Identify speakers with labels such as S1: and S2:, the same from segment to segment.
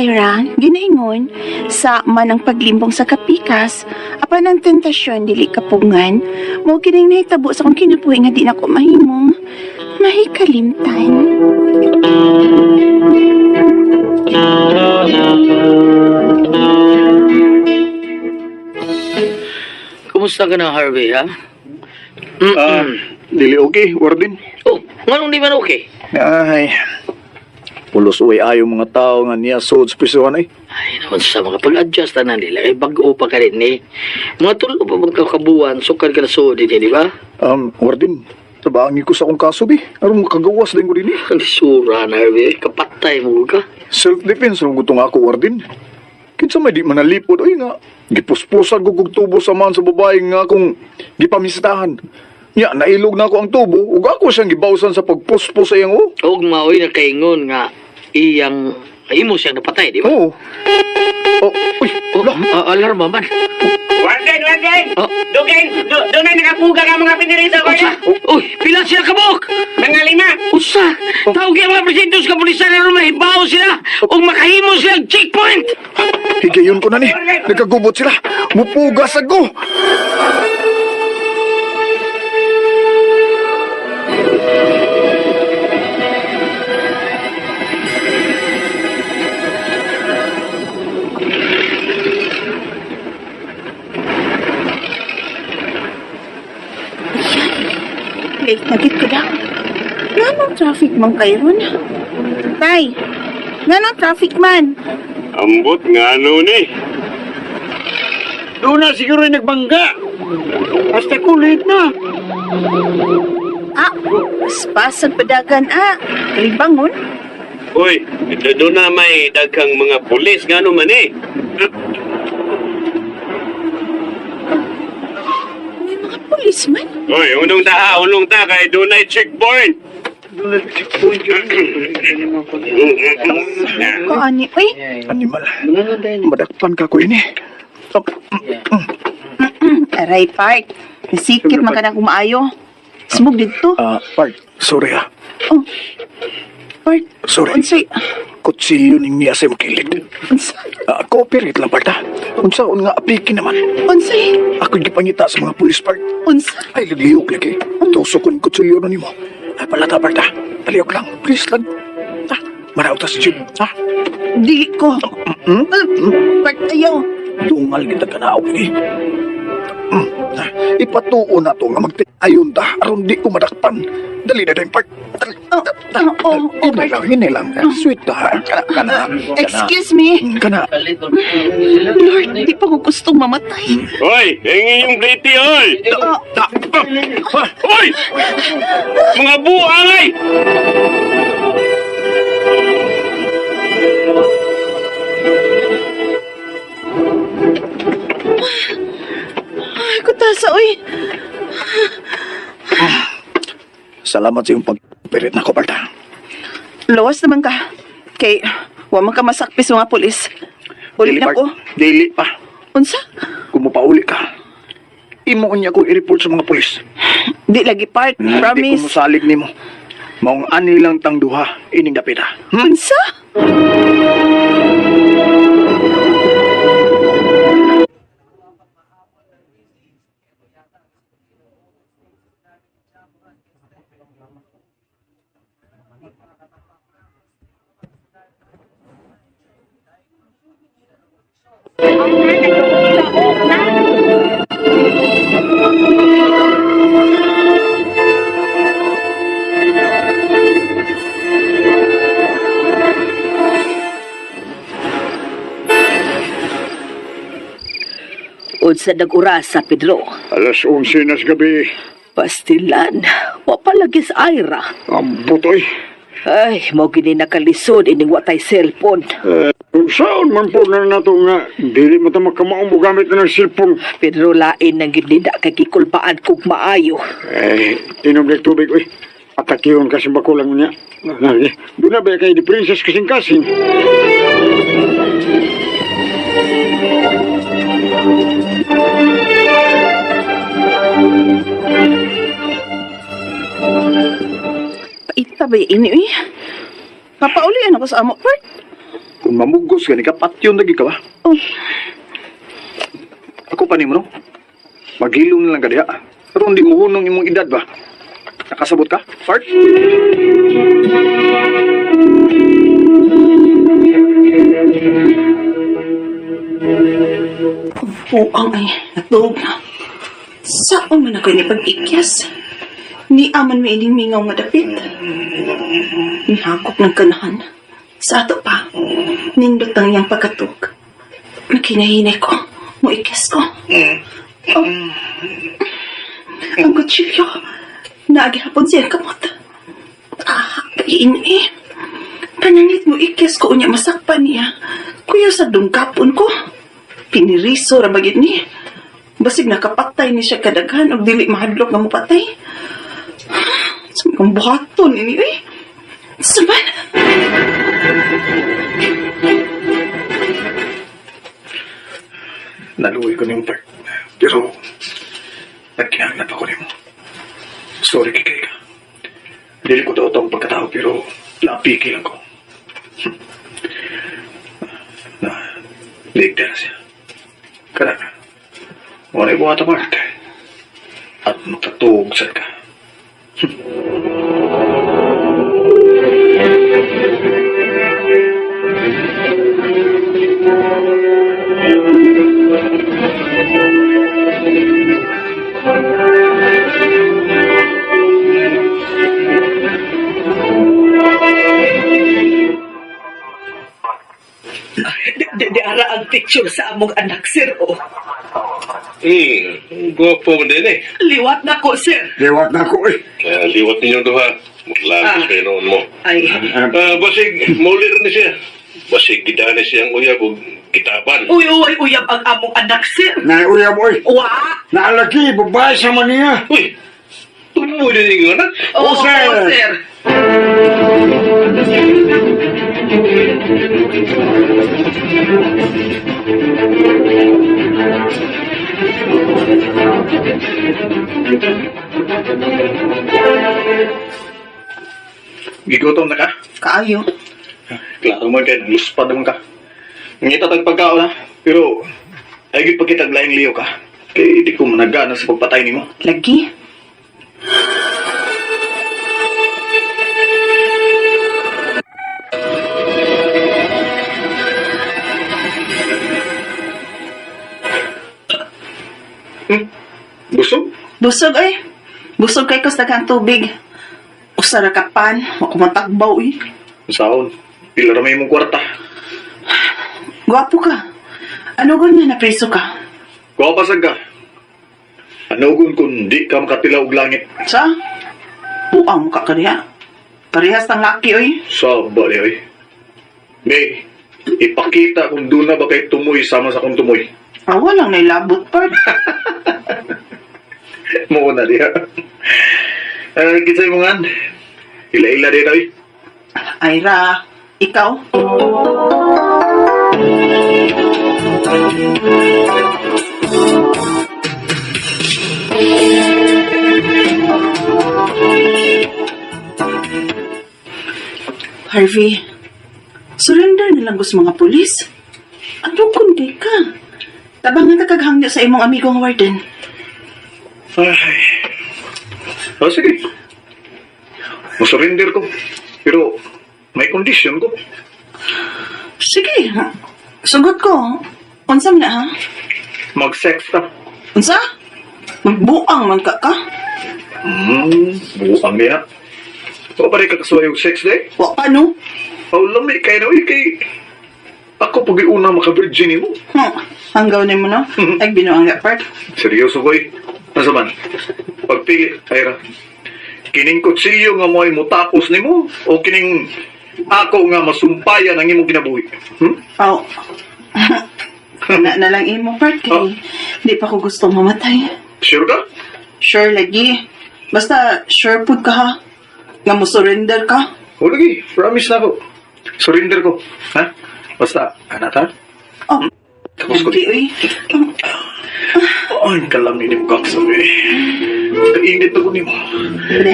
S1: Ira, ginaingon sa man ang paglimbong sa kapikas, apan ang tentasyon dili kapungan, mao kining nahitabo sa akong kinabuhi nga di nako mahimong mahikalimtan.
S2: Kumusta ka na, Harvey, ha?
S3: Ah, dili okay, Warden.
S2: Oh, nganong di man okay?
S3: Ay. Pulos uwi ayo mga tao nga niya sod sa prisuhan ay.
S2: Ay, naman sa mga pag-adjust na nila, eh, bago pa ka rin, eh. Mga tulo pa bang kakabuan, sukad ka na suod din, eh, di ba?
S3: Warden, tabangi ko sa akong kaso bi. Aron makagawas din ko din eh.
S2: Ang sura na, Harvey. Kapatay mo ka.
S3: Self-defense rong gusto nga ako, Warden. Kinsa may di man nalipod, oy nga. Gipuspusan ko kog tubo sa man sa babae nga akong gipamisitahan. Nya, nailog na ako ang tubo, ug ako siyang gibawsan sa pagpuspos sa iyang o.
S2: Og maoy na kaingon nga iyang imo siyang napatay, di ba?
S3: Oo. Oh, uy,
S2: Oh, alarma man.
S4: Warden, warden!
S2: Oh.
S4: Dugay, doon na nakapuga ka mga pinirito ko
S2: Usa! Uy, pila sila kabuk?
S4: Mga lima!
S2: Usa! Tawag yung mga presintos kapulisan na rin mahibaw sila ug makahimo silang checkpoint!
S3: Higayon ko na ni. Nagkagubot sila. Mupugas ako.
S1: Late na gid ko daw. Nganong traffic man kay ron? Tay, nganong traffic man?
S5: Ambot nga ano ni.
S6: Doon na siguro yung nagbangga. Basta kulit na.
S1: Ah, spasag padagan ah. Kalibangon.
S5: Uy, doon na may daghang mga pulis nga ano man eh.
S1: May mga policeman.
S5: Uy, unong ta ha, unong ta kay doon ay checkpoint.
S1: Kaani, uy.
S3: Animal. Madakpan ka ko ini.
S1: Aray, Park. Nasikip man ka na kumaayo. Smog dito.
S3: Ah, Park, sorry ah.
S1: Oh. Park,
S3: Sorry.
S1: unsay,
S3: Kutsilyo ning niya sa imong kilid.
S1: unsa,
S3: Ah, cooperate lang, Park, ha? Unsaon nga apliki naman.
S1: unsay,
S3: Ako gipangita sa mga pulis, Park.
S1: unsa.
S3: Ay, nagliyok lagi. Tusok ko ng kutsilyo na nimo. Ay, palata, Park, ha? Paliyok lang. Please lang. Ha? Manaw ta sa jeep, ha?
S1: Di ko.
S3: Hmm?
S1: Park, ayaw.
S3: Tungal kita ka na, lagi. Ha? Ipatuo na to nga magti-ayon ta aron di ko madakpan. Dali na din, Park. Dali.
S1: Oh, oh, oh, oh,
S3: Hinay
S1: Park.
S3: lang, hinay lang. Sweet ta. Ha? Kana, kana. Kana.
S1: Excuse me.
S3: Kana.
S1: Lord, di pa ko gustong mamatay.
S5: Uy, hingi yung plate, oy.
S1: Oh,
S5: Uy! Mga buang ay!
S1: Ay, kutasa, uy.
S3: Salamat sa iyong pag-operate na ko, Park. ha?
S1: Lawas naman ka. Kay, wa man ka masakpis mga pulis. Uli
S3: Dili,
S1: na
S3: Park.
S1: ko.
S3: Dili pa.
S1: Unsa?
S3: Kung mapauli ka, imo niya ko i-report sa mga pulis.
S1: Di lagi, Park.
S3: Di ko
S1: Promise.
S3: mosalig nimo. Maong ani lang tang duha ining dapita. Hmm?
S1: Unsa?
S7: Unsa nag-urasa, Pedro?
S6: Alas 11 na sa gabi.
S7: Pastilan, wa pa lagi sa Ira.
S6: Ambot oy.
S7: Ay, mao gini nakalisod ining watay cellphone.
S6: Saan man po na nato nga dili mo ta makamaong mo gamit na ng cellphone.
S7: Pedro, lain nang gid nida kay gikulbaan kog maayo.
S6: Eh, inom ng tubig oy. Atakihon kasi bakulang niya. Doon na ba kay di princess kasing-kasing?
S1: Paita ba ini, uy? Papauli ano ko sa amo, Park?
S3: Kung mamugos gani ka, patyon lagi ka ba?
S1: Oh,
S3: Ako pa nimo no? Maghilom na lang ka diha. Pero hindi mo hunong imong edad ba? Nakasabot ka? Part?
S1: buang ay natog na. Saan man ako ni pag-ikyas? Ni aman may ining mingaw nga dapit. Nihakop ng kanahan. Sa ato pa, nindot ang iyang pagkatug. Magkinahinay ko, muikyas ko. Oh. Ang kutsilyo, naagihapon siya kamot. Ah, kain eh. Pananglit mo ikyas ko unya masakpan niya. Kuya sa dungkapon ko. Piniriso ra bagit ni. Basig nakapatay ni siya kadaghan og dili mahadlok nga mopatay. Sa mga buhaton ini eh. Saman.
S3: Naluoy ko niyong part. Pero, nagkinahanglan pa ko nimo. Sorry kay kay ka. Dili ko daw ang pagkatao pero napiki lang ko. Na, ligta na siya. Kada ka. Wala ibuhat apart. At makatuog sad ka.
S7: Di ara ang picture sa among anak, sir, oh.
S5: Gwapo man din eh.
S7: Liwat na ko, sir.
S6: Liwat na ako eh.
S5: Kaya liwat ninyo duha. Maglagos
S7: Ah.
S5: kayo noon mo.
S7: Ay,
S5: Ah, basig, mauli rin ni siya. Basig, gidani siyang uyab o gitapan.
S7: uy, uy, uyab ang among anak, sir.
S6: Nauyab oy.
S7: Wa!
S6: Naalaki, babae sa maniya.
S5: Uy, tumuloy din yung anak.
S7: Oo,
S6: Oh, sir.
S7: oh, sir.
S3: Gigutom na ka?
S1: Kaayo.
S3: Klaro man kay luspad naman ka. Ngita tag pagkaon ha. Pero ay gid pagkitag laing liyo ka. Kay di ko managana sa pagpatay nimo.
S1: Lagi.
S3: Busog?
S1: Busog ay. Busog kay kus daghang tubig. Usa ra ka pan, wa ko matakbaw eh.
S3: Saon? Pila ra may imong kwarta.
S1: Gwapo ka. Ano gun nga napreso ka?
S3: Kuha pasag ka. Ano kun di ka makatilaw og langit?
S1: Sa? Buang mo ka kaniya. Parehas ng laki oy.
S3: Sa bali oy. May ipakita kung doon na ba kay tumoy sama sa akong tumoy.
S1: Ah, walang nailabot part.
S3: Mo na diha. Eh, kinsay mo ngan? Ila-ila din oy.
S1: Ayra, ikaw? Harvey, surrender na lang gusto mga pulis. Ano kundi ka? Tabangan ka kaghangyo sa imong amigong warden.
S3: Ay. Oh, sige. Musurrender ko. Pero may condition ko.
S1: Sige, sugot ko. Unsa man na ha?
S3: Mag-sex ta.
S1: Unsa? Magbuang man ka ka?
S3: Buang niya. O pa rin kakasuway yung sex day?
S1: Wa pa no?
S3: Aw, lami kay na, uy, kay... Ako pag una maka-virgin mo.
S1: Hanggaw ni mo no? Ay, binuang ka part.
S3: Seryoso ko eh. Nasa man? Pagpili, Ira. Kining kutsilyo nga mo ay mutapos nimo o kining ako nga masumpayan ang imong kinabuhi? Hmm?
S1: Oh. na lang imo part kay
S3: Oh.
S1: di pa ko gusto mamatay.
S3: Sure ka?
S1: Sure lagi. Basta sure pud ka ha. Nga mo surrender ka.
S3: O lagi, promise na ko. Surrender ko. Ha? Basta, anak ha?
S1: Oh.
S3: Tapos ko
S1: Lagi oy.
S3: Oh, ang kalam ni mo kaksabi. Kainit na ko nimo.
S1: Dali,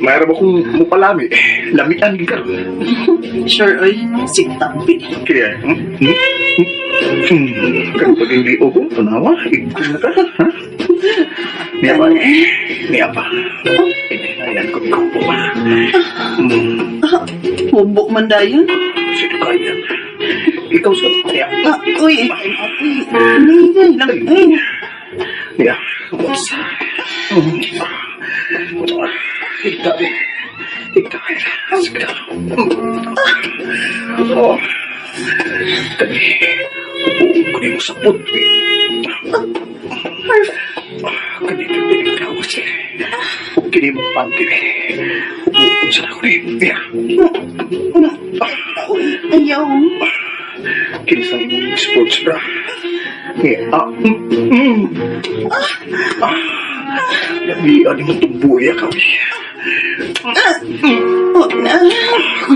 S3: Mayroon ba kong mupalami? Lamian gid karon.
S7: Sure, oy. Sigtabi.
S3: Kaya, Kan pag hindi ko, tunawa, igkong na ka, ha? Niya ba? Niya pa. Ayan ko, ikaw po ba?
S7: Hubo man dayon.
S3: Sino kaya? Ikaw sa, niya.
S7: Ah, uy, ay, uy. Hindi, lang, ay.
S3: Niya. What's Ikaw, eh. Ikaw, sige. Oh. Kani, upo ko nimo sa put, eh. Kani, kani, kawas eh. Ug kini mo panty eh. Upo sa ako ni. Niya.
S1: Uy, ayaw.
S3: Kini sa imong sports bra. Niya. Ah. Labi, ani mo tumbuya ka.
S1: Oh, na.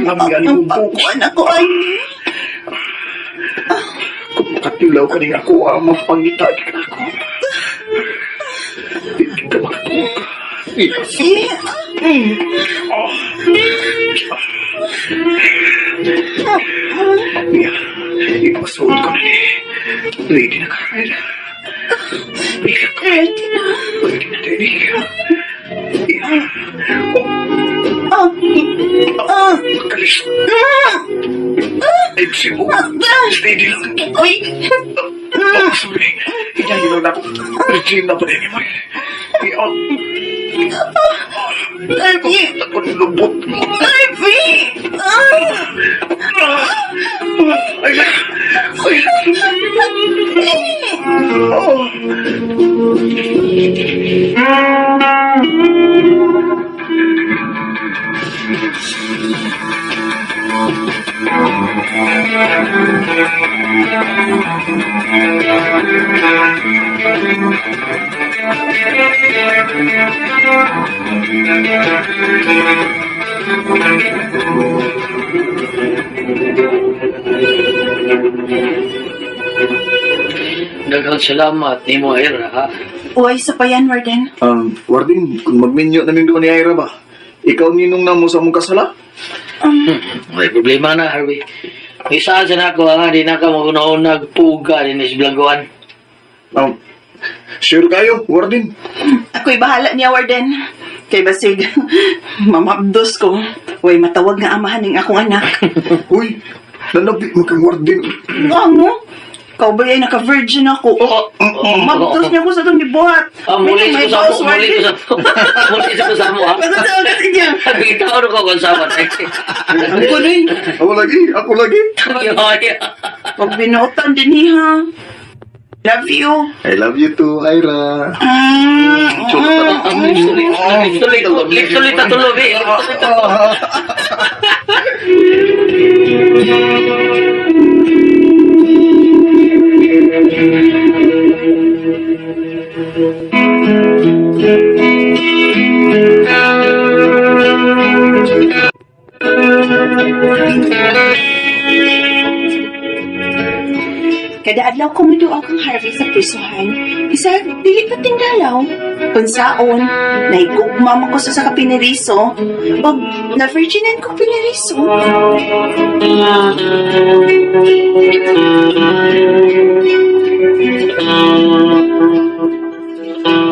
S3: Lami, ani
S1: Ang
S3: mo buhok.
S1: pakuan ako ay.
S3: Kung makatilaw ka ning ako, mapangita ka na ako. Di ka makatulog. Yes.
S1: Eh,
S3: Niya, ipasuot ko na ni. Ready na ka, Ira. Ready na ka.
S1: ready na.
S3: Ready na, ready. Yeah. Oh,
S1: Ah, ah,
S3: makalis. Ay, si mo. Steady lang.
S1: uy.
S3: Oh, sorry. Hinahilo na ako. Regina pa rin mo. Yeah.
S1: Harvey.
S3: Ako lubot mo.
S1: Harvey! Ah!
S3: Ay, ay, oh.
S2: Daghang salamat nimo Ira ha.
S1: Uy, sa payan, Warden.
S3: Warden, kung magminyo namin doon ni Ira ba? Ikaw ninong na mo sa mong kasala?
S2: May problema na, Harvey. May saan sa nako ha, di na ka magunahon nagpuga din is Blangoan.
S3: Sure kayo, Warden.
S1: Ako'y bahala niya, Warden. Kay basig, mamabdos ko. Uy, matawag nga amahan ning akong anak.
S3: Uy, nanabi mo kang Warden.
S1: Ano? Ikaw ba ay naka-virgin ako?
S2: Oh,
S1: Mabdos niya ako sa itong gibuhat.
S2: Ah, muli
S1: May
S2: sa
S1: boss,
S2: kusamo, muli
S1: Warden.
S2: ko sa muli sa kusamo ha.
S1: Pagkatawag kasi niya.
S2: Bitaw ko kung sama.
S1: Ang kunoy.
S3: Ako lagi, ako lagi.
S1: Pag binuotan din niya. Love you.
S3: I love you too, Ira.
S2: Tuloy tuloy tuloy.
S1: Kada adlaw ko muduaw kang Harvey sa prisuhan, isa dili pa tingdalaw. Kunsaon, naigugma man ko sa kapineriso, og na-virginan ko pineriso.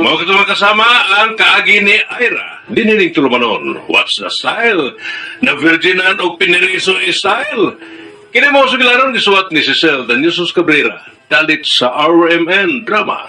S5: Mao kito mga kasama ang kaagi ni Ira. Diniling tulumanon. What's the style? Na virginan og piniriso style. Kini mo sugilaron gisuwat ni Cecil Daniusos Cabrera. Dalit sa RMN Drama.